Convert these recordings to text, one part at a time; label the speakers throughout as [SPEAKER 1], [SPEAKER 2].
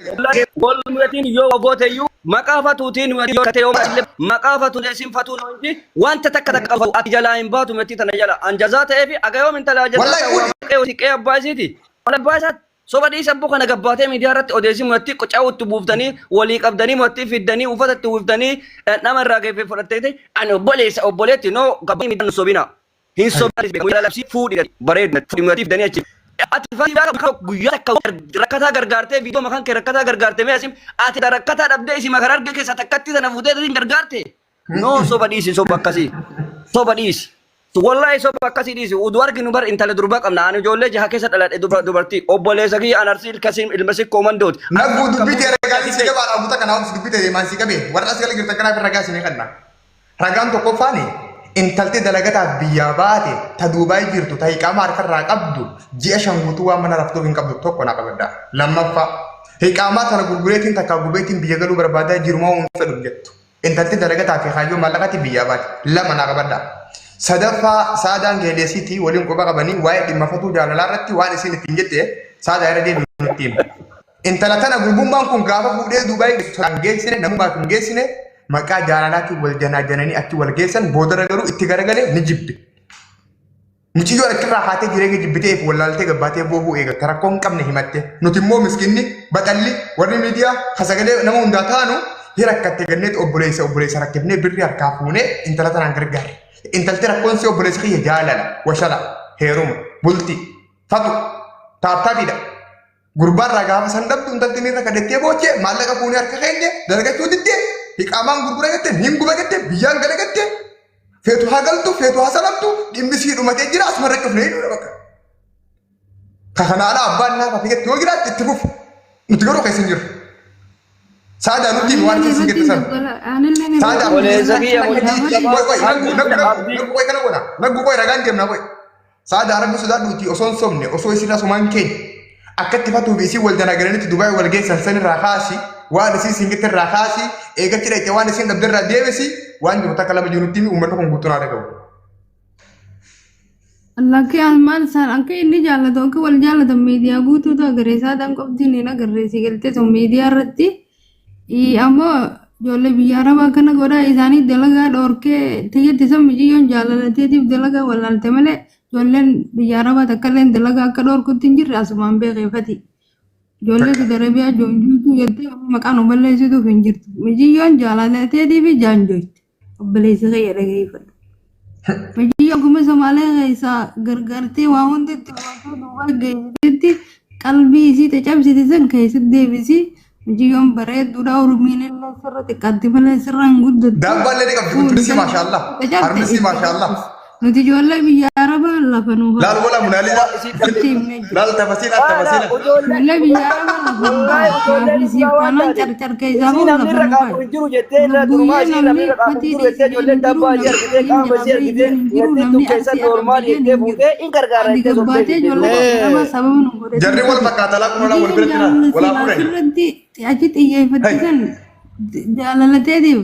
[SPEAKER 1] Walmuyatiin yoo goote iyyuu maqaa fatuutiin yoo kate yoo illee maqaa fatuun isin fatuun hundi wanta takka takka qabu ati jalaa hin baatu metti tana jala an jazaa ta'ee fi aga yoom intala jazaa
[SPEAKER 2] Wallahi
[SPEAKER 1] ta'u
[SPEAKER 2] fuudhi.
[SPEAKER 1] qe'ee hojii qe'ee abbaa isiiti wal abbaa isaati soba dhiisa abboo kana gabbaatee miidiyaa irratti odeessi murtii qocaa itti buuftanii walii qabdanii murtii fiddanii uffata itti uwwiftanii nama irraa geeffee fudhattee ani obboleessa obboleetti noo gabbaa miidiyaan sobina. Hin sobaa labsii fuudhi bareedu fuudhi murtii fidanii achi. Ati fayyaa guyyaa takka rakkataa gargaartee viidiyoo makan kee rakkataa gargaarte mee asim ati rakkataa dhabdee isin makar arge keessa takkatti sana fuutee isin gargaarte. No soba dhiisi soba akkasii. Soba dhiisi. Wallahi soba akkasii dhiisi. Utuu arginu bar intala durbaa qabna. Ani ijoollee jaha keessa dhaladhe dubartii. Obboleessa kiyya an arsii ilkasiin ilma sikkoo mandooti.
[SPEAKER 2] Nagguu dubbii tee ragaan si qabaa dhaabuta kanaaf si dubbii tee deemaan si qabee warra as gala jirtan kanaaf ragaa isinii kenna. Ragaan tokkoffaan intalti dalagataaf biyyaa baate ta Duubaay jirtu ta hiqaama harkarraa qabdu ji'a 5 guutuu waan mana raftuuf hin qabdu tokko naa qabaddaa. Lammaffaa hiqaamaa tana gurgureetiin takkaa gubeetiin biyya galuu barbaadaa jirumaa hin fedhu jettu. Intalti dalagataa fi kaayyoo maallaqaatiin biyyaa baate lama naa qabaddaa. Sadaffaa Saadaan Geeleesiitii waliin quba qabanii waa'ee dhimma fatuu jaalalaa irratti waan isiin ittiin jette Saadaa irra deebiin nutti hima. Intala tana gurbummaan kun gaafa fuudhee Duubaay geessu hin geessine namummaaf hin geessine maqaa jaalalaatiin wal janaajananii achi wal geessan boodarra garuu itti garagalee ni jibbe. Mucayyoon achirraa haatee jireenya jibbitee if wallaaltee gabbaatee boohuu eegalte rakkoo hin qabne himatte. Nuti immoo miskinni baxalli warri miidiyaa ka sagalee nama hundaa taanu hi rakkatte ganneet obboleessa obboleessa rakkifnee birrii harkaa fuunee intala tanaan gargaarre. Intalti rakkoon si obboleessa kiyya jaalala washala heeruma bulti fatu taaptaapiidha. Gurbaarraa gaafa san dhabdu intalti ni rakkatettee boochee maallaqa fuunee harka keenya dalagachuu diddee hiqaamaan gurgura jette niin guba jette biyyaan gala jette feetu haa galtu feetu haa salamtu dhimmi sii dhumatee jira asumarra cufnee jechuudha bakka. Ka kana alaa abbaan naaf hafe jette yoo jiraatte itti fufi nuti garuu keessa hin jirru. Saadaa nutti himi waan isin jette sana. Saadaa
[SPEAKER 1] Obboleessa kiyya mucaa
[SPEAKER 2] Qoy qoy naggu naggu naggu qoy kana godha naggu qoy ragaan deemna qoy. Saadaa rabbi sodaadhuuti osoo hin sobne osoo isin asumaan keenya akkatti fatuu fi isin wal danagalanitti Dubaay wal geessan san irraa kaasi waan isin isin jette irraa kaasi eegachi dhaqxe waan isin dhabde irraa deebisi waan jiru takka lama jiru nutti himi uummanni kun guutuun haa dhaga'u.
[SPEAKER 3] Lakkee almaan isaan akka inni jaallatu akka wal jaallatan miidiyaa guutuutu agarre saadaan qoftiin hin agarre si galtee sun miidiyaa irratti ammoo ijoollee biyya arabaa kana godhaa isaanii dalagaa dhoorkee tiyyatti san miciyyoon jaalalateetiif dalagaa wallaalte malee ijoolleen biyya arabaa takka illee dalagaa akka dhoorkutti hin jirre asumaan beekeeffati. Ijoollee Saudi Arabiyaa joonjuutuu jettee maqaan nu balleessituuf hin jirtu. Miciyyoon jaalalateetiif jaanjoyte. Obboleessi kiyya dhageeffadhu. Miciyyoon akkuma Somaalee keessaa gargaartee waa hundi itti baatee duuba geessitetti qalbii isii caccabsite san keessatti deebisi. Miciyyoon bareedduudha Oromiin illee sirra xiqqaatti malee sirra hin guddattu.
[SPEAKER 2] Daabbaallee ni qabdi guddinsi maashaallah. Harmisi maashaallah.
[SPEAKER 3] Nuti ijoollee biyya Arabaa lafa nu
[SPEAKER 2] Laal wala munaalisa. Laal tafasiila tafasiila.
[SPEAKER 3] Ijoollee biyya Arabaa lafa nu
[SPEAKER 1] Wallahi ijoolleen
[SPEAKER 3] Maafii siif
[SPEAKER 1] dhugaa waan
[SPEAKER 3] taanaan
[SPEAKER 1] taate.
[SPEAKER 3] carcar keessaa
[SPEAKER 1] Isii
[SPEAKER 3] bahu
[SPEAKER 1] namni
[SPEAKER 3] lafa
[SPEAKER 1] irra
[SPEAKER 3] nu
[SPEAKER 1] qaamu
[SPEAKER 3] kaayu.
[SPEAKER 1] hin jiru jettee irra durumaa
[SPEAKER 3] Lubbuyyee
[SPEAKER 1] isii namni
[SPEAKER 3] namni
[SPEAKER 1] irra qaamu hin
[SPEAKER 3] fatii
[SPEAKER 1] jiru jettee
[SPEAKER 3] dhiisee
[SPEAKER 1] ijoolleen
[SPEAKER 3] hin jiru
[SPEAKER 1] dabbaa isii
[SPEAKER 3] namni
[SPEAKER 1] argitee
[SPEAKER 3] hin
[SPEAKER 1] qaama isii
[SPEAKER 3] jalaa
[SPEAKER 1] argitee
[SPEAKER 3] hin jiru
[SPEAKER 1] natti
[SPEAKER 3] namni
[SPEAKER 1] tun keessan
[SPEAKER 3] arsii
[SPEAKER 1] noormaal
[SPEAKER 3] arabbileen
[SPEAKER 1] jettee
[SPEAKER 3] hin jiru.
[SPEAKER 1] fuutee hin gargaara
[SPEAKER 3] Ati
[SPEAKER 1] jettee sobdee
[SPEAKER 3] gabbaatee
[SPEAKER 1] fiddee
[SPEAKER 3] ijoollee
[SPEAKER 1] duuba.
[SPEAKER 3] biyya Arabaa sababa nu godhatin
[SPEAKER 2] Jarri wal
[SPEAKER 3] fati.
[SPEAKER 2] fakkaata laa kun wal
[SPEAKER 3] Miciyyoon
[SPEAKER 2] biratti laal
[SPEAKER 3] jaalala
[SPEAKER 2] walaa
[SPEAKER 3] silaa
[SPEAKER 2] fuudhani.
[SPEAKER 3] sirratti achi xiyyeeffattisan jaalalateetiif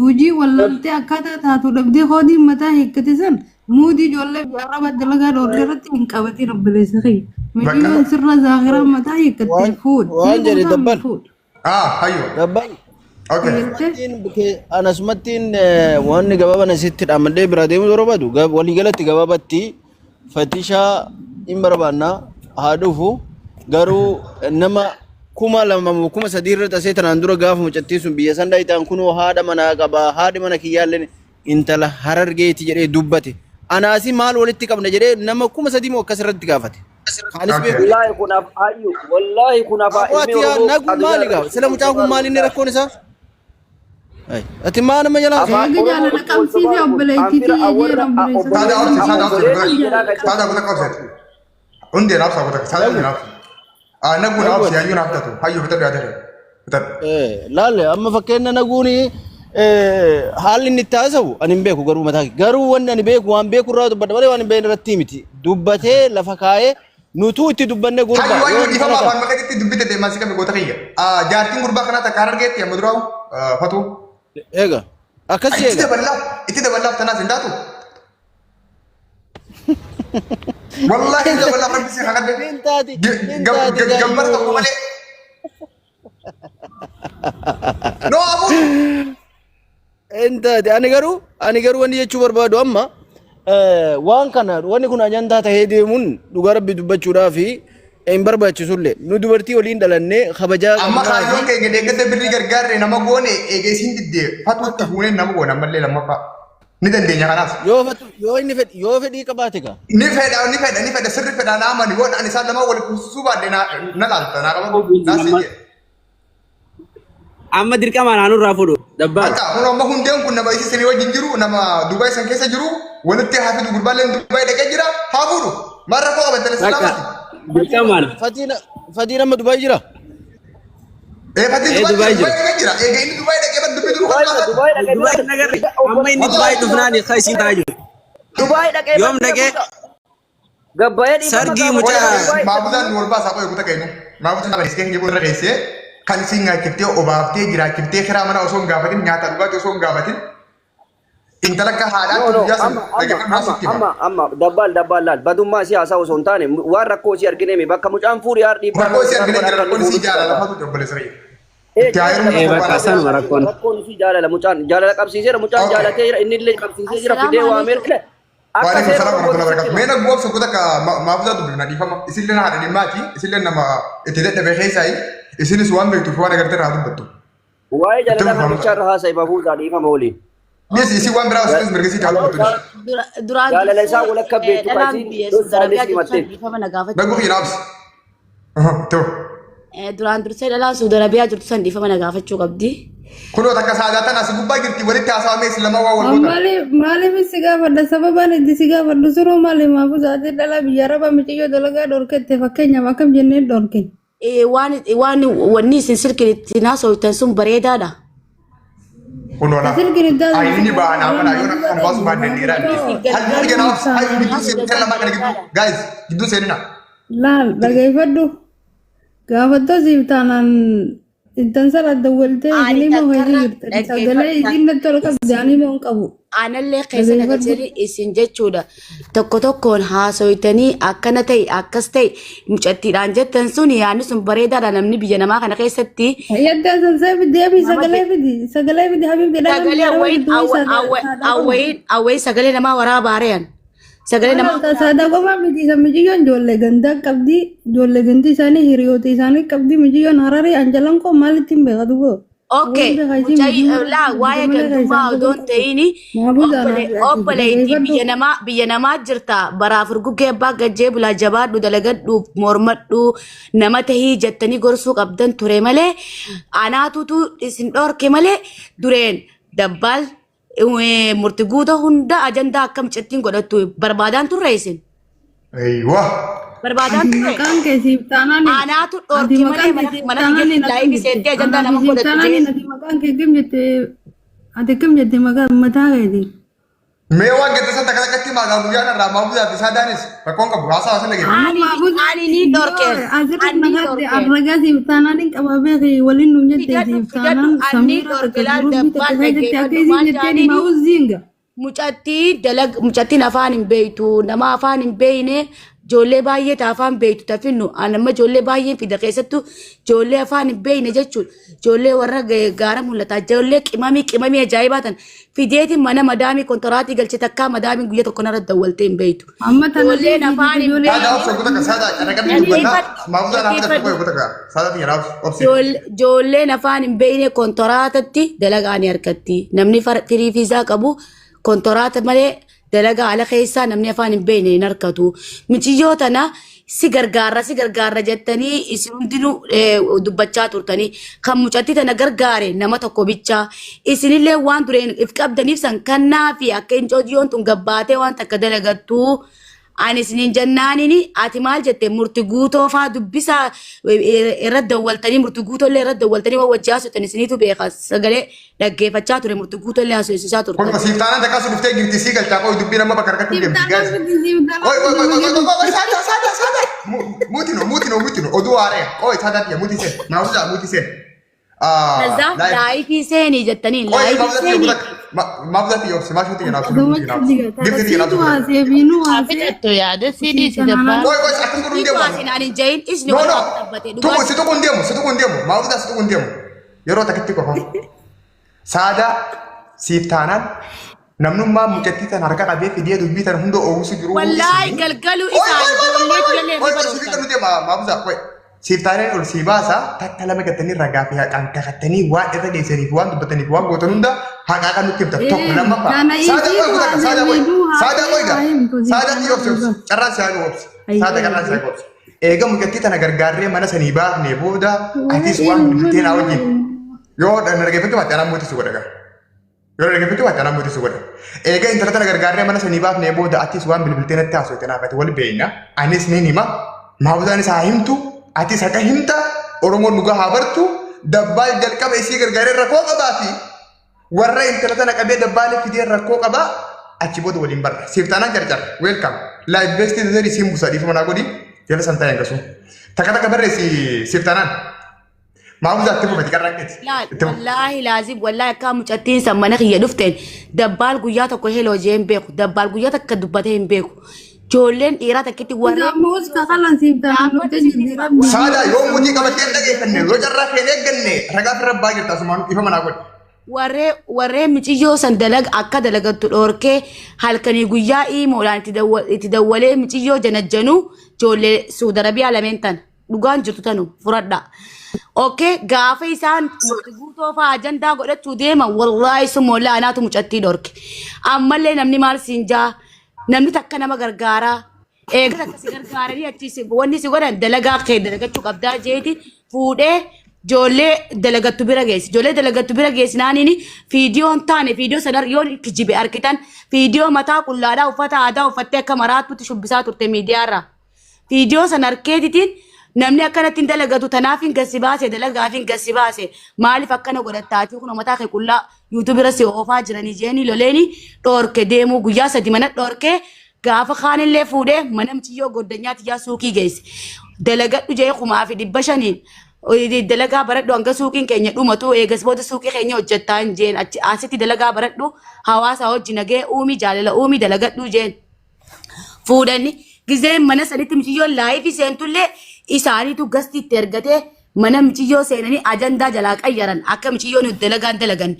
[SPEAKER 3] hojii wallaaltee akkaataa taatu dhabdee koodiin mataa hiikkate san muudii ijoollee biyya arabaa dalagaa dhoorge irratti hin qabatin obboleessa kiyya. Miciyyoon sirra zaahiraa mataa hiikkatte
[SPEAKER 4] Waan
[SPEAKER 3] fuudh.
[SPEAKER 4] waan jedhe
[SPEAKER 3] Hiikuudhaan
[SPEAKER 4] dabbal
[SPEAKER 3] fuudh.
[SPEAKER 2] Ah hayyo.
[SPEAKER 4] dabbal
[SPEAKER 2] Okay.
[SPEAKER 3] Galtee?
[SPEAKER 4] Asumattiin anasumattiin wanni gabaaban asitti dhaamadhee bira deemuu barbaadu waliigalatti gabaabatti fatishaa hin barbaanna haa dhufu garuu nama 2000 moo 3000 irra tasee tanaan dura gaafa mucattiin sun biyya san dhayitaan kunoo haadha manaa qaba haadhi mana kiyyaallee intala harargeeti jedhee dubbate anaasi maal walitti qabna jedhee nama 3000 moo akkas irratti gaafate. Kaanis
[SPEAKER 2] Okay.
[SPEAKER 4] beeku.
[SPEAKER 1] Wallaahi kun af ayyu wallaahi kun afaa
[SPEAKER 4] Aboo
[SPEAKER 1] ilmi
[SPEAKER 4] ati yaa
[SPEAKER 1] Oromoo
[SPEAKER 4] naguu
[SPEAKER 1] addunyaa
[SPEAKER 4] maali gaa?
[SPEAKER 1] irratti
[SPEAKER 4] Sila mucaan kun maali inni rakkoon isaa? Ay, Ati maa nama jalaa
[SPEAKER 1] Afaan
[SPEAKER 3] Eega
[SPEAKER 1] Oromoo
[SPEAKER 3] jaalala
[SPEAKER 1] wal
[SPEAKER 3] qabsiise
[SPEAKER 1] sobaa kun
[SPEAKER 3] obboleettii
[SPEAKER 1] anfira
[SPEAKER 3] tiyya
[SPEAKER 1] warra
[SPEAKER 3] jeen obboleessa
[SPEAKER 2] Saadaa obsi saadaa obsi
[SPEAKER 1] obboleettii jedhaa kan
[SPEAKER 2] Saadaa kuta qabsi. Hundee naaf saa kuta saadaa hundee naaf. Ah naguu naaf si hayyuu naaf tatu hayyuu bitadhu yaadare. Bitadhu.
[SPEAKER 4] Laale amma fakkeenya naguuni haalli inni itti haasa'u ani hin beeku garuu mataa garuu wanni ani beeku waan beeku irraa dubbadha malee waan hin beekne irratti miti dubbatee lafa kaa'ee nutuu itti dubbanne gurbaa
[SPEAKER 2] Hayyuu
[SPEAKER 4] yoo
[SPEAKER 2] hayyuu
[SPEAKER 4] intala
[SPEAKER 2] dhiifama
[SPEAKER 4] kana
[SPEAKER 2] afaan maqatitti dubbite deemaa si qabe goota kiyya. Ah jaartiin gurbaa kanaa takka harargeetti amma duraa fatuu.
[SPEAKER 4] eega akkasii
[SPEAKER 2] Itti
[SPEAKER 4] eega
[SPEAKER 2] daballaaf itti daballaaf tanaas hin taatu. Wallaahi itti daballaaf rabbi si kakadde.
[SPEAKER 4] hin taati hin taati
[SPEAKER 2] Gammada tokko
[SPEAKER 4] gaayyoo
[SPEAKER 2] malee. No haa fuudhu.
[SPEAKER 4] Intaate ani garuu wanni jechuu barbaadu amma waan kana wanni kun ajandaa tahee deemuun dhugaa rabbi dubbachuudhaa fi hin barbaachisullee nu dubartii waliin dhalannee kabajaa
[SPEAKER 2] Amma
[SPEAKER 4] qabnaa fi
[SPEAKER 2] kaayyoon keenya deeggarsa birrii gargaarre nama goone eega isiin diddee fatuutti fuunee nama goone ammallee lammaffaa. Ni dandeenya kanaaf.
[SPEAKER 4] Yoo fatu yoo inni fedhi yoo fedhii qabaate kaa.
[SPEAKER 2] Ni fedha, ni fedha, ni fedha, sirri fedha, na amani. Yoo ani isaan lamaan wal kuusisuu baadhe na na laalta na qabadhu naa sii jedhe.
[SPEAKER 5] Amma dirqamaan aanurraa fudhu dabbaan.
[SPEAKER 2] Bakka kun amma hundeen kun nama isin wajjin jiru, nama Dubaay san keessa jiru walitti haa fidu. Gurbaalleen Dubaay dhaqee jira, haa fuudhu. Maal rakkoo qaban tana
[SPEAKER 5] Bakka
[SPEAKER 2] islaamaati.
[SPEAKER 5] dirqamaan.
[SPEAKER 4] Fatiin fatiin amma Dubaay jira.
[SPEAKER 2] Ee, fatiin
[SPEAKER 5] Ee
[SPEAKER 2] Dubaay
[SPEAKER 5] Dubaay
[SPEAKER 2] jira,
[SPEAKER 5] jira.
[SPEAKER 2] Dubaay dhaqee jira. Eega inni Dubaay dhaqee ban dubbii duru kan
[SPEAKER 1] Dubaay
[SPEAKER 2] maasaa.
[SPEAKER 1] Dubaay dhaqee
[SPEAKER 5] Dubaay hin agarre. Amma inni Dubaay dhufnaan akka isiin taa'aa jiru.
[SPEAKER 1] Dubaay dhaqee
[SPEAKER 5] Yoom dhaqee
[SPEAKER 1] gabbayee dhiifama
[SPEAKER 5] sargii
[SPEAKER 1] gaafate
[SPEAKER 5] mucaa
[SPEAKER 1] Dubaay.
[SPEAKER 2] Maabuzaan nu wal baasaa qo'ee kuta keenu. Maabuzaan barreessitee kan jedhu irra keessee kan isin nyaachiftee, obaaftee, jiraachiftee, kiraa mana osoo hin gaafatin, nyaata dhugaatii osoo hin gaafatin, intala akka
[SPEAKER 1] No,
[SPEAKER 2] haadhaatti
[SPEAKER 1] no,
[SPEAKER 2] guyyaa san
[SPEAKER 1] amma amma
[SPEAKER 2] dhaggeeffannaa
[SPEAKER 1] amma
[SPEAKER 2] sitti hima.
[SPEAKER 1] amma amma dabbaal dabbaal laal badummaa isii haasaa osoo hin taane waan rakkoo isii arginee bakka mucaan fuudhi haar dhiibbaa
[SPEAKER 2] Rakkoo isii arginee
[SPEAKER 1] godhan
[SPEAKER 2] jira,
[SPEAKER 1] akka inni
[SPEAKER 2] rakkoon isii
[SPEAKER 1] fuudhutti
[SPEAKER 2] jaalala
[SPEAKER 1] danda'a.
[SPEAKER 2] fatu obboleessa kiyya.
[SPEAKER 1] Ee
[SPEAKER 2] Itti haa
[SPEAKER 1] jaalala
[SPEAKER 2] heerumtu
[SPEAKER 5] Ee
[SPEAKER 2] tokko
[SPEAKER 5] bakka
[SPEAKER 2] baala.
[SPEAKER 5] sanuma rakkoon.
[SPEAKER 1] Rakkoon isii jaalala, mucaan jaalala qabsiiseera, mucaan jaalatee jira, inni illee qabsiisee jira, fidee
[SPEAKER 6] Assalaamu
[SPEAKER 1] waameera.
[SPEAKER 6] alaikum.
[SPEAKER 1] Akka
[SPEAKER 2] Waalaikum
[SPEAKER 1] seera
[SPEAKER 2] salaam
[SPEAKER 1] Oromootti
[SPEAKER 2] warahmatullahi wabarakatuh.
[SPEAKER 1] sitti
[SPEAKER 2] Mee
[SPEAKER 1] hima.
[SPEAKER 2] na guwaaf sokkota akka maafuzaa dubbifna dhiifama. Isillee haadha dhimmaati. Isillee nama itti dadhabe keessaayi. Isinis waan beektuuf waan agartee irraa dubbattu.
[SPEAKER 1] Waa'ee
[SPEAKER 2] Itti
[SPEAKER 1] jaalalaa
[SPEAKER 2] fufa.
[SPEAKER 1] kan bichaa irra haasa'i bafuusaa dhiifama waliin.
[SPEAKER 2] Yes, isin waan biraa isinis mirga isii caaluu dubbattu.
[SPEAKER 6] Duraan
[SPEAKER 1] Jaalala isaa
[SPEAKER 6] dursee
[SPEAKER 1] walakka beektu kan
[SPEAKER 6] dhalaan
[SPEAKER 1] isiin
[SPEAKER 6] biyya Saudi
[SPEAKER 1] dhosaanis
[SPEAKER 6] Arabiyaa jirtu
[SPEAKER 1] himattee.
[SPEAKER 6] san dhiifama na gaafachuu
[SPEAKER 2] Naguu
[SPEAKER 6] qabdi.
[SPEAKER 2] fi naabsi. Ta'u.
[SPEAKER 6] Duraan dursee dhalaan Saudi Arabiyaa jirtu san dhiifama na gaafachuu qabdi.
[SPEAKER 2] Kunoo takka saadaa tana as gubbaa jirti, walitti haasawamee isin lamaan waan wal gootan.
[SPEAKER 3] Maaliif maaliif si gaafadha? Sababaan itti si gaafadhu sunuu maali? Maafuu sa'aatii dhalaa biyya arabaa micayyoo dalagaa dhorkette, fakkeenyaaf akkam jenneen dhorkin.
[SPEAKER 6] Waan wanni isin silkiin ittiin haasoftan sun bareedaadha.
[SPEAKER 2] Kunoo laa.
[SPEAKER 3] Silkiin itti
[SPEAKER 2] Ayini baanaa mana yoo kan baasu baanneen dheeraa. Halluu ija naaf hayyuu gidduu seenina lamaan kana gidduu. Guys, gidduu seenina.
[SPEAKER 3] Laal, dhageeffadhu. Gaafattoo siif taanaan intan sana dawwaltee
[SPEAKER 6] Ani
[SPEAKER 3] isinii moo
[SPEAKER 6] takkarra
[SPEAKER 3] keessa jirtan sagalee isiin natti ol qabdi, ani moo hin qabu.
[SPEAKER 6] Anallee keessa
[SPEAKER 3] Dhageeffadhu.
[SPEAKER 6] nagartanii isin jechuudha. Tokko tokkoon haasoytanii akkana ta'e akkas ta'e mucattiidhaan jettan sun yaadni sun bareedaadha, namni biyya namaa kana keessatti.
[SPEAKER 3] Yadda san seefi deebii sagalee fidi, sagalee fidi habiibti, dhalaan
[SPEAKER 6] Sagalee
[SPEAKER 3] biyya arabaa
[SPEAKER 6] awwayin
[SPEAKER 3] jirtu wayi saadaa qabdi.
[SPEAKER 6] awwayin awwayin sagalee namaa waraabaa re'an. Sagalee namaa
[SPEAKER 3] Saadaa qofaa miti, isa miciyyoon ijoollee gandaa qabdi, ijoollee ganti isaanii hiriyoota isaanii qabdi, miciyyoon hararii anjalan koo maalitti hin beekatu boo.
[SPEAKER 6] Okay, mucayyo laa waa'ee gandummaa odoo hin ta'ini obboleettii biyya namaa jirta, baraaf urguggee abbaa gajjee bulaa, jabaadhu, dalagadhu, mormadhu, nama tahii jettanii gorsuu qabdan ture malee anaatutu isin dhorke malee dureen dabbaal murti guuta hunda ajandaa akkam cittiin godhattu barbaadaan turre isin.
[SPEAKER 2] Aywa.
[SPEAKER 6] Barbaadaan
[SPEAKER 3] Ati
[SPEAKER 6] turre.
[SPEAKER 3] maqaan kee siif taanaan
[SPEAKER 6] Anaatu
[SPEAKER 3] ati
[SPEAKER 6] dhorke malee
[SPEAKER 3] maqaan kee
[SPEAKER 6] mana
[SPEAKER 3] siif
[SPEAKER 6] mana
[SPEAKER 3] taanaan
[SPEAKER 6] kiyyatti
[SPEAKER 3] akkam
[SPEAKER 6] live
[SPEAKER 3] jette
[SPEAKER 6] seentee ajandaa
[SPEAKER 3] anaaf
[SPEAKER 6] nama
[SPEAKER 3] siif
[SPEAKER 6] godhattu
[SPEAKER 3] taanaan
[SPEAKER 6] jee.
[SPEAKER 3] ati maqaan kee kam jette, ati kam jette maqaa mataa keetiin.
[SPEAKER 2] Mee waan gadi san takka takkatti maagaa guyyaan irraa maafuzaa fi saadaanis rakkoon qabu haasaa haasa dhageenya.
[SPEAKER 3] Amma
[SPEAKER 6] Ani
[SPEAKER 3] maafuza
[SPEAKER 6] ani ni dhorke.
[SPEAKER 3] asirratti
[SPEAKER 6] Ani
[SPEAKER 3] nagaatti
[SPEAKER 6] dhorke.
[SPEAKER 3] arragaa siif taanaan hin qaba beeki waliin nuun jette
[SPEAKER 6] Fidadhu
[SPEAKER 3] siif
[SPEAKER 6] fidadhu
[SPEAKER 3] taanaan
[SPEAKER 6] anni
[SPEAKER 3] samiira
[SPEAKER 6] dhorke
[SPEAKER 3] takka
[SPEAKER 6] laal
[SPEAKER 3] gurubii takka
[SPEAKER 6] dabbaan
[SPEAKER 3] keessatti akka
[SPEAKER 6] dhaggeeffadhu
[SPEAKER 3] isiin
[SPEAKER 6] maal
[SPEAKER 3] jetteen
[SPEAKER 6] jaaniini
[SPEAKER 3] maa'uziinga.
[SPEAKER 6] Mucattii dalag mucattiin afaan hin beektu, nama afaan hin beekne ijoollee baay'ee ta afaan beektu tafinnu an amma ijoollee baay'een fida, keessattuu ijoollee afaan hin beekne jechuun ijoollee warra gaara mul'ataa, ijoollee qimamii qimamii ajaa'ibaa tan fideetiin mana madaamii kontoraatii galche, takkaa madaamiin guyya tokko narra dawwaltee hin beektu.
[SPEAKER 3] Amma tana
[SPEAKER 6] Ijoolleen afaan hin
[SPEAKER 3] ijoollee
[SPEAKER 2] Saadaa obsa
[SPEAKER 6] beekne
[SPEAKER 2] kuta saadaa kana qabdi dubbannaa
[SPEAKER 6] dhaggeeffadhu
[SPEAKER 2] maafuzaa naaf fidadhu
[SPEAKER 6] dhaggeeffadhu.
[SPEAKER 2] qoy kuta saadaa tiyya naaf obsi.
[SPEAKER 6] Ijoolleen afaan hin beekne kontoraatatti dalagaa ni argatti. Namni firii fiizaa qabu kontoraata malee dalagaa ala keessaa namni afaan hin beekne hin argatu. Miiciyyoo tana si gargaarra si gargaarra jettanii isin hundinuu dubbachaa turtanii kan mucattii tana gargaare nama tokko bichaa isinillee waan dureen if qabdaniif san kannaa fi akka incootiyyoon tun gabbaatee waan takka dalagattu ani isiniin jennaanini ati maal jette, murti guutoo faa dubbisaa irra dawwaltanii, murti guutollee irra dawwaltanii waan wajji haasoftan isiniitu beeka, sagalee dhaggeeffachaa ture, murti guutollee haasofsiisaa
[SPEAKER 2] Kun
[SPEAKER 6] turtan.
[SPEAKER 2] siif taanaan takkaa si dhuftee jirti, sii galchaa qoy dubbii nama bakka harkatti
[SPEAKER 3] Siif
[SPEAKER 2] deemti
[SPEAKER 3] taanaan
[SPEAKER 2] guys.
[SPEAKER 3] miti, siif taanaan
[SPEAKER 2] Qoy qoy
[SPEAKER 3] miti
[SPEAKER 2] qoy qoy
[SPEAKER 3] malee.
[SPEAKER 2] qoy qoy, saadaa saadaa saadaa. Muutino muutino muutino, oduu haaree qoy, saadaa tiyya muutii seen, maafuzaa muutii seen.
[SPEAKER 6] Kaza live seenii jettanii
[SPEAKER 2] Qoy
[SPEAKER 6] live
[SPEAKER 2] maafuzaa tiyya
[SPEAKER 6] seenii.
[SPEAKER 2] kuta maafuzaa tiyya obsi maashoo tiyya naaf
[SPEAKER 3] Aduma
[SPEAKER 2] tiyya naaf
[SPEAKER 3] qabdi
[SPEAKER 2] gifti tiyya naaf
[SPEAKER 3] Siitu haasee fi nu haasee
[SPEAKER 7] Fixattu yaada siinii
[SPEAKER 3] siif
[SPEAKER 7] si
[SPEAKER 3] taanaan
[SPEAKER 7] dabbaa.
[SPEAKER 2] Qoy qoy, akkas godhuun
[SPEAKER 6] Siitu
[SPEAKER 2] deemu.
[SPEAKER 6] haasin ani hin jahin isni
[SPEAKER 2] No
[SPEAKER 6] wal
[SPEAKER 2] no
[SPEAKER 6] dhaabbatee
[SPEAKER 2] tuqu
[SPEAKER 6] dhugaa
[SPEAKER 2] si tuqu hin deemu, si tuqu hin deemu, maafuzaa si tuqu hin deemu. Yeroo takkitti qofa. Saadaa siif taanaan namnummaa mucattii tan harka qabee fidee dubbii tan hunda oowwisu jiru.
[SPEAKER 6] Wallaahi galgaluu
[SPEAKER 2] Oi,
[SPEAKER 6] isaan
[SPEAKER 2] oi, oi,
[SPEAKER 6] ijoollee
[SPEAKER 2] oi,
[SPEAKER 6] tiyyallee
[SPEAKER 2] oi,
[SPEAKER 6] ni
[SPEAKER 2] oi, siif
[SPEAKER 6] barootan.
[SPEAKER 2] kan nuti maabuza, oi. Siif taanaan ol sii baasa takka lama gattanii ragaa fi haqaan kakattanii waan irra geessaniif waan dubbataniif waan gootan hunda haqaa kan nutti himta tokko lammaffaa.
[SPEAKER 3] Kana
[SPEAKER 2] Saadaa
[SPEAKER 3] isiitu
[SPEAKER 2] oi kutaka saadaa oi
[SPEAKER 3] haasa'ee
[SPEAKER 2] saadaa oi gaa
[SPEAKER 3] haa himtu siif
[SPEAKER 2] saadaa si obsi
[SPEAKER 3] taanaan
[SPEAKER 2] obsi carraan si haa obsi saadaa carraan si haa obsi. Eega mucattii tana gargaarree mana sanii baafnee booda atis waan bilbiltee naa wajjin yoo dhaggeeffachuu baatte anaan mootii si godha gaa. Yoo dhaggeeffachuu baatte anaan mootii si godha. Eega intala tana gargaarree mana sanii baafnee booda atis waan bilbiltee natti haasofte naaf ati wal beekna. Anis ni hima. Maafuzaanis haa himtu. Atis haqa himta. Oromoon dhugaa haa bartu. Dabbaal jalqaba isii gargaaree rakkoo qabaa fi warra intala tana qabee dabbaalee fidee rakkoo qabaa achi booda waliin barra. Siif taanaan carcar. Welcome. Live bestii tazari siin busa dhiifama naa godhi. Jala san taa'e hangasu. Takka takka barreessi siif taanaan. Maafuzaa itti fufati qarraan keeti.
[SPEAKER 6] Laal,
[SPEAKER 2] Itti fufi.
[SPEAKER 6] wallaahi laazim wallaahi akka mucattiin san mana kiyya dhufteen dabbaal guyyaa tokko heloo jee hin beeku dabbaal guyyaa takka dubbatee hin beeku ijoolleen dhiiraa takkitti warreen
[SPEAKER 3] Ammoo kalan siif taanaan dhuftee jirti rabbi.
[SPEAKER 2] Saada yoo mutii qabattee hin dhageeffanne yoo carraa kee hin eegganne ragaa ofirra ba'aa jirta asumaan ifa manaa godhi.
[SPEAKER 6] warree warree miciyyoo san dalag akka dalagattu dhoorkee halkanii guyyaa iimoodhaan itti dawwalee miciyyoo janajjanuu ijoollee Suudi Arabiyaa lameen tana dhugaan jirtu tanu furadha. Okay gaafa isaan murti guutoo fa'aa ajandaa godhachuu deeman wallaahi summoollee anaatu mucattii dhorke. Ammallee namni maal siin jaa namni takka nama gargaaraa eega takka si gargaaranii achi si wanni si godhan dalagaa kee dalagachuu qabdaa jeeti fuudhee ijoollee dalagattu bira geessi. Ijoollee dalagattu bira geessi naaniin fiidiyoo hin taane fiidiyoo sana yoo kijibe argitan fiidiyoo mataa qullaadhaa uffata aadaa uffattee akka maraattutti shubbisaa turte miidiyaarraa. Fiidiyoo sana arkeetitiin namni akkanatti hin dalagatu tanaaf hin gassi baase dalagaaf hin gassi baase maaliif akkana godhattaatii kun mataa kee qullaa yuutuubii irra si oofaa jiranii jeeni loleeni dhoorke deemuu guyyaa sadi mana dhoorke gaafa kaanillee fuudhee mana michiyyoo goddanyaa tiyyaa suuqii geesse dalagadhu jee 1500n dalagaa baradhu hanga suuqiin keenya dhumatu eegas booda suuqii keenya hojjettaa hin jeen achi asitti dalagaa baradhu hawaasa hojii nagee uumii jaalala uumii dalagadhu jeen. Fuudhanii gizeen mana sanitti miciyyoon laayifii seentullee isaaniitu gasti itti ergatee mana miciyyoo seenanii ajandaa jalaa qayyaran akka miciyyoon dalagaan dalagan.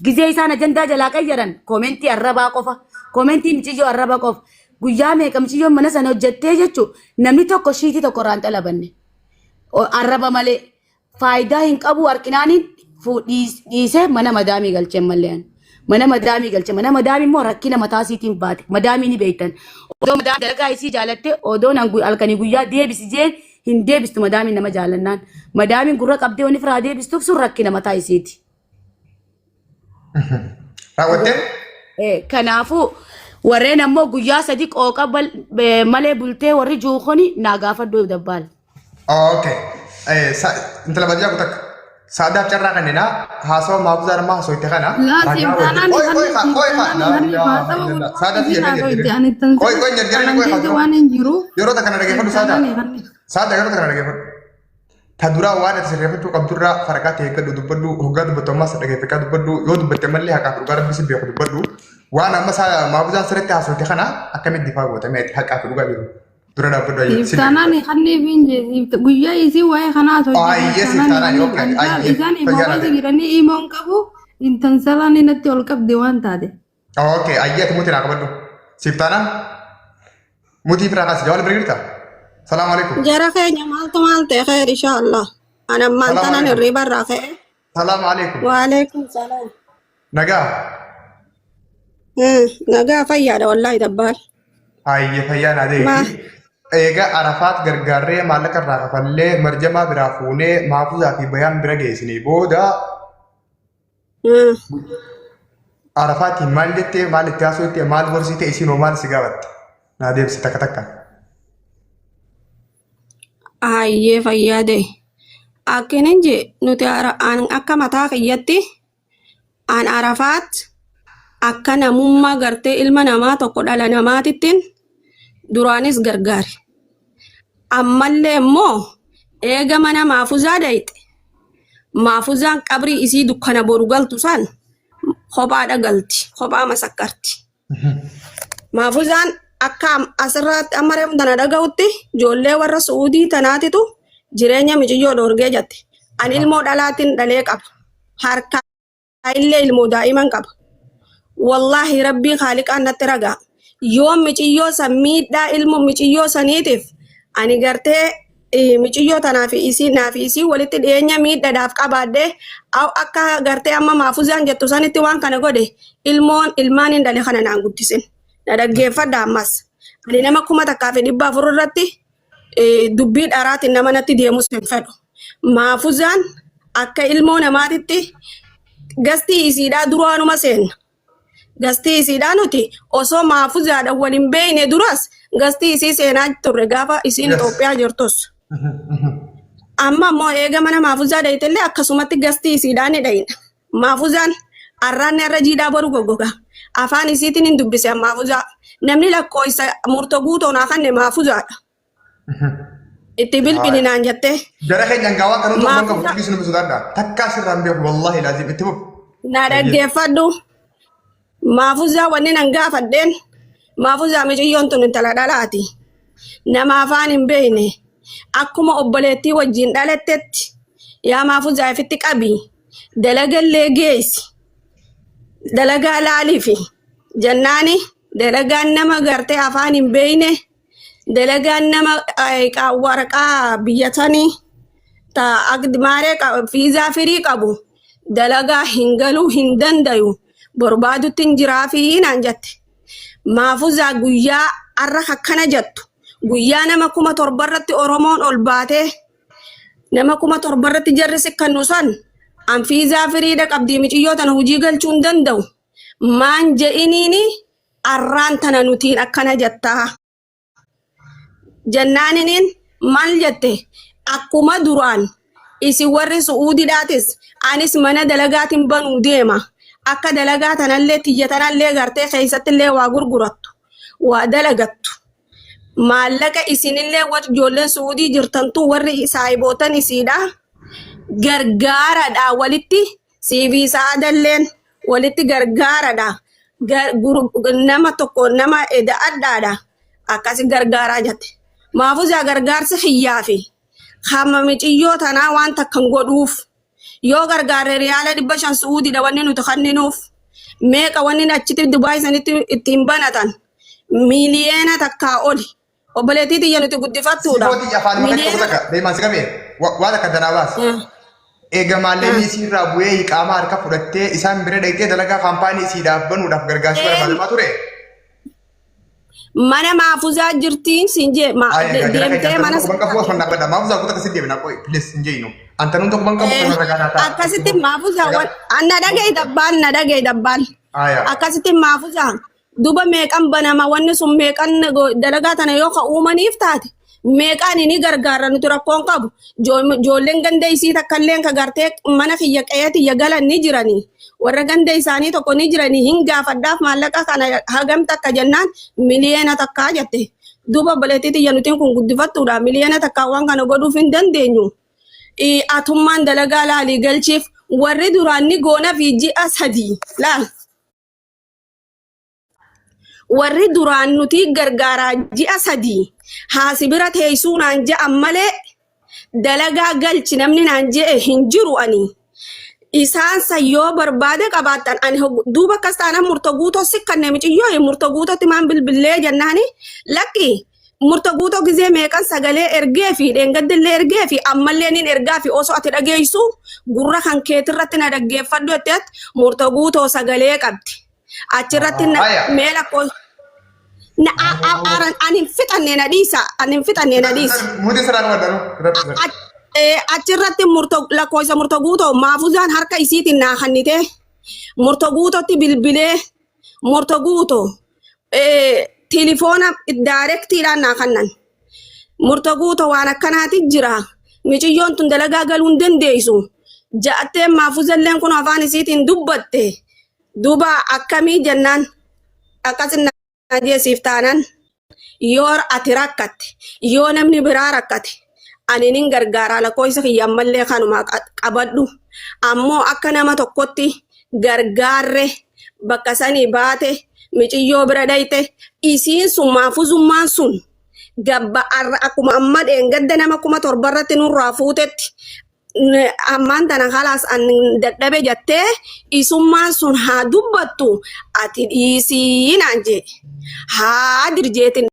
[SPEAKER 6] Gizee isaan ajandaa jalaa qayyaran koomentii arrabaa qofa koomentii miciyyoo arraba qofa guyyaa meeqa miciyyoon mana sana hojjettee jechuun namni tokko shiitii tokko irraan xalabanne arraba malee faayidaa hin qabu harkinaaniin dhiisee mana madaamii galchee mallee ani. Mana madaamii galche mana madaamii immoo rakkina mataa isiitiin baate madaamii ni beektan. Odoo madaamii dalagaa isii jaalatte odoo nan halkanii guyyaa deebisi jeen hin deebistu madaamiin nama jaalannaan. Madaamiin gurra qabdee wanni firaa deebistuuf sun rakkina mataa isiiti.
[SPEAKER 2] Raawwattee?
[SPEAKER 6] Kanaafuu warreen ammoo guyyaa sadi qooqa malee bultee warri juukoni naa gaafadhu dabbaal.
[SPEAKER 2] Okay. Intala baadiyyaa kun takka. Saadaaf carraa kanneenaa haasawa maafuzaa nama haasawite kana.
[SPEAKER 3] Laa siif taanaan
[SPEAKER 2] Qoy qoy
[SPEAKER 3] hanni
[SPEAKER 2] qoy
[SPEAKER 3] siif taanaan hanni haasawa
[SPEAKER 2] Saadaa
[SPEAKER 3] gurgurtaa
[SPEAKER 2] si
[SPEAKER 3] haasawite ani tan
[SPEAKER 2] Qoy qoy jarjarani qoy
[SPEAKER 3] keessa waan hin jiru.
[SPEAKER 2] Yeroo takka na dhaggeeffadhu saadaa. Saadaa yeroo takka na dhaggeeffadhu. Ta duraa waan ati sirreeffachuu qabdurraa faraqaa ta'e eeggadhu dubbadhu hoggaa dubbattu ammas dhaggeeffachaa dubbadhu yoo dubbatte mallee haqaaf dhugaa rabbi si beeku dubbadhu waan amma maafuzaan sirriitti haasawite kana akkamitti difaa goota mee ati haqaaf dhugaa jiru dura dhaabbadhu ayyee
[SPEAKER 3] Siif taanaan hanni fi hin guyyaa isii waa'ee kanaa
[SPEAKER 2] Ayyee siif taanaan okay ayyee
[SPEAKER 3] isaan
[SPEAKER 2] fayyaa
[SPEAKER 3] immoo
[SPEAKER 2] naate.
[SPEAKER 3] jiranii imoon qabu intansalaan natti ol qabde waan taate.
[SPEAKER 2] Okay ayyee ati mutii naa qabadhu siif taanaan mutii firaa kaasi jawaal bira jirta salaamu alaikum
[SPEAKER 7] Jara keenya maaltu maal ta'e kheer insha Allah. Ani ammaan
[SPEAKER 2] Salaamu
[SPEAKER 7] tanan
[SPEAKER 2] alaikum.
[SPEAKER 7] hirriba irraa ka'e.
[SPEAKER 2] Salaamu alaikum
[SPEAKER 7] Waalaikum salaam.
[SPEAKER 2] Nagaa.
[SPEAKER 7] Nagaa fayyaadha wallaahi dabbaal.
[SPEAKER 2] Ayyee fayyaa naa
[SPEAKER 7] Ma
[SPEAKER 2] deebi. Eega Arafaat gargaarree maallaqa irraa kafallee marjamaa biraa fuunee maafuzaa fi bayaan bira geessinee booda Arafaatiin maal jettee maal itti haasofte maal gorsite isiin hoo maal si gaafatte? Naa deebisi takka takka.
[SPEAKER 7] Ayyee fayyaa deebi. Akkinin jee nuti an akka mataa kiyyatti an Arafaat akka namummaa gartee ilma namaa tokko dhala namaatittiin duraanis gargaare. Ammallee immoo eega mana maafuzaa dayxe maafuzaan qabrii isii dukkana boru galtu san kophaadha galti kophaa masakkarti. Maafuzaan akka asirratti amma reefu tana dhaga'utti ijoollee warra Su'uudii tanaatitu jireenya miciyyoo dhoorgee jette. Ani ilmoo dhalaatiin dhalee qaba. Harkaa illee ilmoo daa'iman qaba. Wallaahi rabbii haaliqaan natti ragaa. Yoo miciyyoo san miidhaa ilmo miciyyoo saniitiif ani gartee miciyyoo tanaa fi isii naa fi isii walitti dhiyeenya miidhadhaaf qabaadhee aw akka gartee amma maafuzaan jettu sanitti waan kana godhe ilmoon ilmaan hin dhale kana naan guddisin. Na dhaggeeffadha ammas. Ani nama 1400 irratti dubbii dharaatiin nama natti deemus hin fedhu. Maafuzaan akka ilmoo namaatitti gastii isiidhaa duraanuma seenna. Gastii isiidhaa nuti osoo maafuzaadhaan wal hin beekne duras gastii isii seenaa turre gaafa isiin Itoophiyaa jirtus. Amma immoo eega mana maafuzaa dhayitellee akkasumatti gastii isiidhaa ni dhayina. Maafuzaan arraanni arra jiidhaa boru goggoga. Afaan isiitiin hin dubbise maafuzaa. Namni lakkoofsa murtoo guutoo naa kanne maafuzaadha. Itti bilbili naan jettee.
[SPEAKER 2] Jara keenya hangaawaa kan nuti qabu
[SPEAKER 7] Maafuzaa
[SPEAKER 2] dhiisu nama sodaadha. Takkaa sirraan beeku wallaahi laazim itti fufu.
[SPEAKER 7] Na dhaggeeffadhu. Maafuzaa wanni nan gaafadheen maafuzaa miciyyoon tun intala dhalaati. Nama afaan hin beekne akkuma obboleettii wajjin dhalattetti yaa maafuzaa ifitti qabi dalagallee geessi dalagaa laaliifi jennaani dalagaan nama gartee afaan hin beekne dalagaan nama waraqaa biyya sanii ta maaree fiizaa firii qabu dalagaa hin galuu hin dandayu barbaadutti hin jiraafi naan jette. Maafuzaa guyyaa arra akkana jettu guyyaa nama 7,000 irratti Oromoon ol baatee nama 7,000 irratti jarri sikkannu san an fiizaa firiidha qabdii miciyyoo tana hojii galchuu hin danda'u. Maan je'iniini arraan tana nutiin akkana jettaa. Jennaaniniin maal jette akkuma duraan isin warri su'uudidhaatis anis mana dalagaatiin banuu deema. Akka dalagaa tanallee tiyya tanallee gartee keessattillee waa gurgurattu waa dalagattu. Maallaqa isinillee warri ijoolleen su'uudii jirtantu warri saayibootan isiidha. Gargaaradha walitti CV sa'aadalleen walitti gargaaradha. Nama tokko nama eda'adhaadha. Akkasi gargaaraa jette. Maafuzaa gargaarsi xiyyaa fi hamma miciyyoo tanaa waan takkan godhuuf yoo gargaarre riyaala 500 su'uudidha wanni nuti kenninuuf meeqa wanni achitti Dubaay sanitti ittiin banatan miiliyoona takkaa oli. Obboleettii tiyya nuti guddifattuudha.
[SPEAKER 2] Sifooti afaan makatti tokko
[SPEAKER 7] Miiliyoona
[SPEAKER 2] takka deemaa si qabee waan akka danaa baas. Eega maallaqni isiirraa bu'ee iqaamaa harka fudhattee isaan bira dhaqxee dalagaa kaampaanii isiidhaaf banuudhaaf gargaarsi barbaadamaa ture.
[SPEAKER 7] Mana maafuzaa jirtiin siin jee deemtee mana
[SPEAKER 2] Tokko qabu osoo dhaabbadha. Maafuzaa kutaa akkasitti deemna qoy please hin jeenu. Antanuun tokko qabu kan ragaa naa ta'a.
[SPEAKER 7] Akkasitti maafuzaa na dhaga'i dabbaan na dhaga'i dabbaan. Akkasitti maafuzaa duba meeqan banama wanni sun meeqan dalagaa tana yoo ka uumaniif taate meeqaan ni gargaara nuti rakkoon qabu. Ijoolleen ganda isii takkalleen ka gartee mana kiyya qe'ee tiyya galan ni jiranii. Warra ganda isaanii tokko ni jiranii hin gaafadhaaf maallaqa kana hagam takka jennaan miliyoona takkaa jette. Duuba obboleettii tiyya nutiin kun guddifattuudha. Miliyoona takkaa waan kana godhuuf hin dandeenyu. Atummaan dalagaa laalii galchiif warri duraan ni goona fi ji'a 3 laal. Warri duraan nuti gargaaraa ji'a 3 haasi bira teessuu naan je'an malee dalagaa galchi namni naan je'e hin jiru ani. Isaan san yoo barbaade qabaattan ani duuba akkas taanaan murtoo guutoo sikkanne miciyyoo murtoo guutootti maan bilbillee jennaani lakki murtoo guutoo gizee meeqan sagalee ergee fi dheengaddillee ergee fi ammallee nin ergaa fi osoo ati dhageessu gurra kan keetirratti na dhaggeeffadhu jettee murtoo guutoo sagalee qabdi. Achirratti na mee lakkoo na ani hin fixanne na dhiisa ani hin fixanne na dhiisa.
[SPEAKER 2] Muti sirraa qabadha.
[SPEAKER 7] Achirratti murtoo lakkoofsa murtoo guutoo maafuzaan harka isiitiin naa kennite murtoo guutootti bilbilee murtoo guutoo tilifoona daayirektiidhaan naa kennan. Murtoo guutoo waan akkanaati jira. Miciyyoon tun dalagaa galuu hin dandeessu. Ja'atteen maafuzalleen kun afaan isiitiin dubbatte. Duuba akkamii jennaan akkasin na jeesiif taanan yoo ati rakkatte yoo namni biraa rakkate ani nin gargaaraa lakkoofsa kiyya ammallee kanuma qabadhu ammoo akka nama tokkotti gargaarre bakka sanii baate miciyyoo bira dhayte isiin sun maafuzummaan sun gabba arra akkuma amma dheengadda nama 7,000 irratti nurraa fuutetti Ammaan tana kalaas an dadhabe jettee isummaan sun haa dubbattu ati dhiisii naan jee. Haa dirjeetin.